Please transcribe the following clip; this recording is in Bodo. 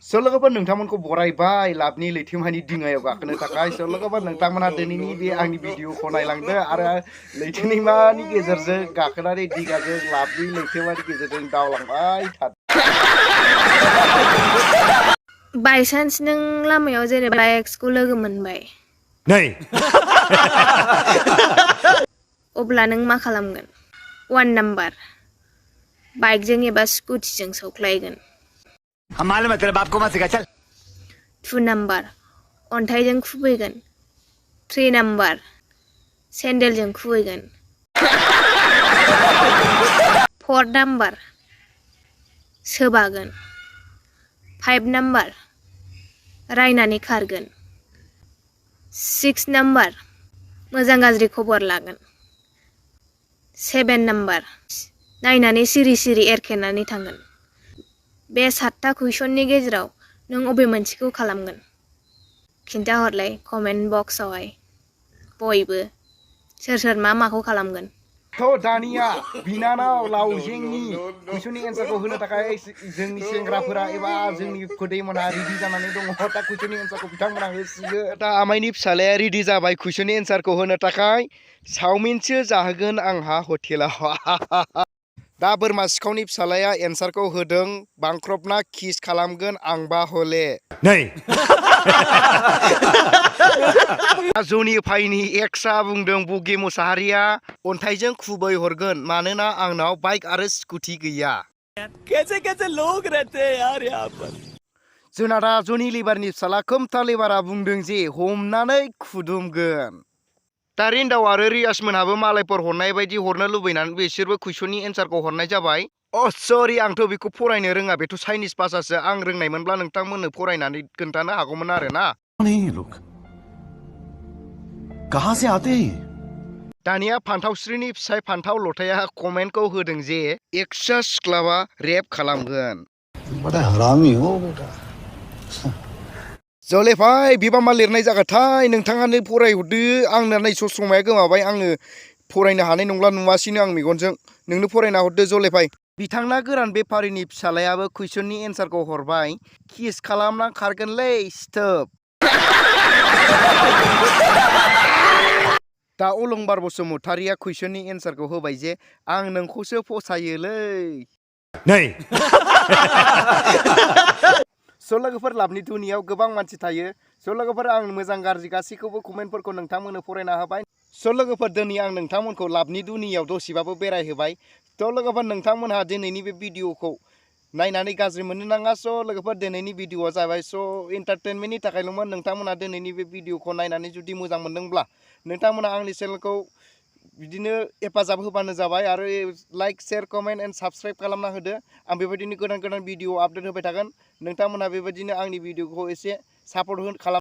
सLoveन नोंथांमोनखौ बरायबाय लाबनि लैथोमानि दिङायाव गाखोनो थाखाय सLoveन नोंथांमोनहा दिनैनि बे आंनि भिडिअखौ नायलांदो आरो लैथोमानि गेजेरजों गाखोनानै दिङाजों लाबनि लैथोमानि गेजेरजों दावलांबाय थादो। बायसान्स नों लामायाव जेनेबा एक्सखौ लोगो मोनबाय नै अब्ला नों मा खालामगोन? 1 नाम्बार बाइकजों एबा स्कुटिजों सौख्लायगोन। हम मालूम है तेरे बाप को मत सिखा चल। 2 नाम्बार अन्थाइजों खुबैगोन। 3 नाम्बार सेन्देलजों खुबैगोन। 4 नाम्बार सोबागोन। 5 नाम्बार रायनानै खारगोन। 6 नाम्बार मोजां गाज्रि खबर लागोन। 7 नाम्बार नायनानै सिरि सिरि एरखेनानै थांगोन। बे 7टा कुइसननि गेजेराव नों अबे मोनसेखौ खालामगोन? खिन्थाहरलाय कमेन्ट बक्सआवहाय बयबो सोर मा माखौ खालामगोन। दानिया बिनानाव लावजेंनि कुइसननि एन्सारखौ होनो थाखाय जोंनि सेंग्राफोरा एबा जोंनि फोदैमोनहा रेडि जानानै दङ। दा कुइसननि एन्सारखौ बिथांमोना होसिगोन। दा आमाइनि फिसालाया रेडि जाबाय कुइसननि एन्सारखौ होनो थाखाय। चावमिनसो जाहोगोन आंहा हटेलाव। दा बोरमा सिखावनि फिसालाया एन्सारखौ होदों बांख्रबना किस खालामगोन आंबा हले। नै जनि फाइनि एक्सआ बुंदों बगे मोसाहारिया अन्थाइजों खुबै हरगोन मानोना आंनाव बाइक आरो स्कुटि गैया। कैसे कैसे लोग रहते हैं यार यहाँ पर। जोनादा जनि लिबारनि फिसाला खोमथा लिबारा बुंदों जे हमनानै खुदुमगोन। दा रिन्दाव आरो रियासमोनहाबो मालायफोर हरनाय बायदि हरनो लुबैनानै बिसोरबो कुइसननि एन्सारखौ हरनाय जाबाय। सरि आंथ' बेखौ फरायनो रोङा, बेथ' चाइनिस भाषासो। आं रोंनायमोनब्ला नोंथांमोननो फरायनानै खोन्थानो हागौमोन आरोना। कहां से आते हैं? दानिया फान्थावस्रिनि फिसाय फान्थाव लथाया कमेन्टखौ होदों जे एक्सा सिख्लावा रेप खालामगोन। बड़ा हरामी हो बेटा। जलेफाय बेबा मा लिरनाय जागोनथाय नोंथाङानो फरायहरदो। आंना नै समाया गोमाबाय, आङो फरायनो हानाय नंला नुवासिनो आं मेगनजों। नोंनो फरायना हरदो जलेफाय। बिथांना गोरान बेफारिनि फिसालायाबो कुइसननि एन्सारखौ हरबाय किस खालामना खारगोनलै स्टोप। दा अलंबार बसुमतारिया कुइसननि एन्सारखौ होबाय जे आं नोंखौसो फसायोलै। नै सLoveफोर लाबनि दुनियाव गोबां मानसि थायो। सLoveफोर आं मोजां गाज्रि गासैखौबो कमेन्टफोरखौ नोंथांमोननो फरायना होबाय। सLoveफोर दिनै आं नोंथांमोनखौ लाबनि दुनियाव दसेबाबो बेरायहोबाय। सLoveफोर नोंथांमोनहा दिनैनि बे भिडिअखौ नायनानै गाज्रि मोननो नाङा। सLoveफोर दिनैनि भिडिअआ जाबाय एन्टारटेनमेन्टनि थाखायल'मोन। नोंथांमोनहा दिनैनि बे भिडिअखौ नायनानै जुदि मोजां मोनदोंब्ला नोंथांमोना आंनि चेनेलखौ बिदिनो हेफाजाब होबानो जाबाय आरो like share comment and subscribe खालामना होदो। आं बेबायदिनो गोदान भिडिअ आपडेट होबाय थागोन। नोंथांमोनहा बेबायदिनो आंनि भिडिअखौ एसे सापर्ट खालाम।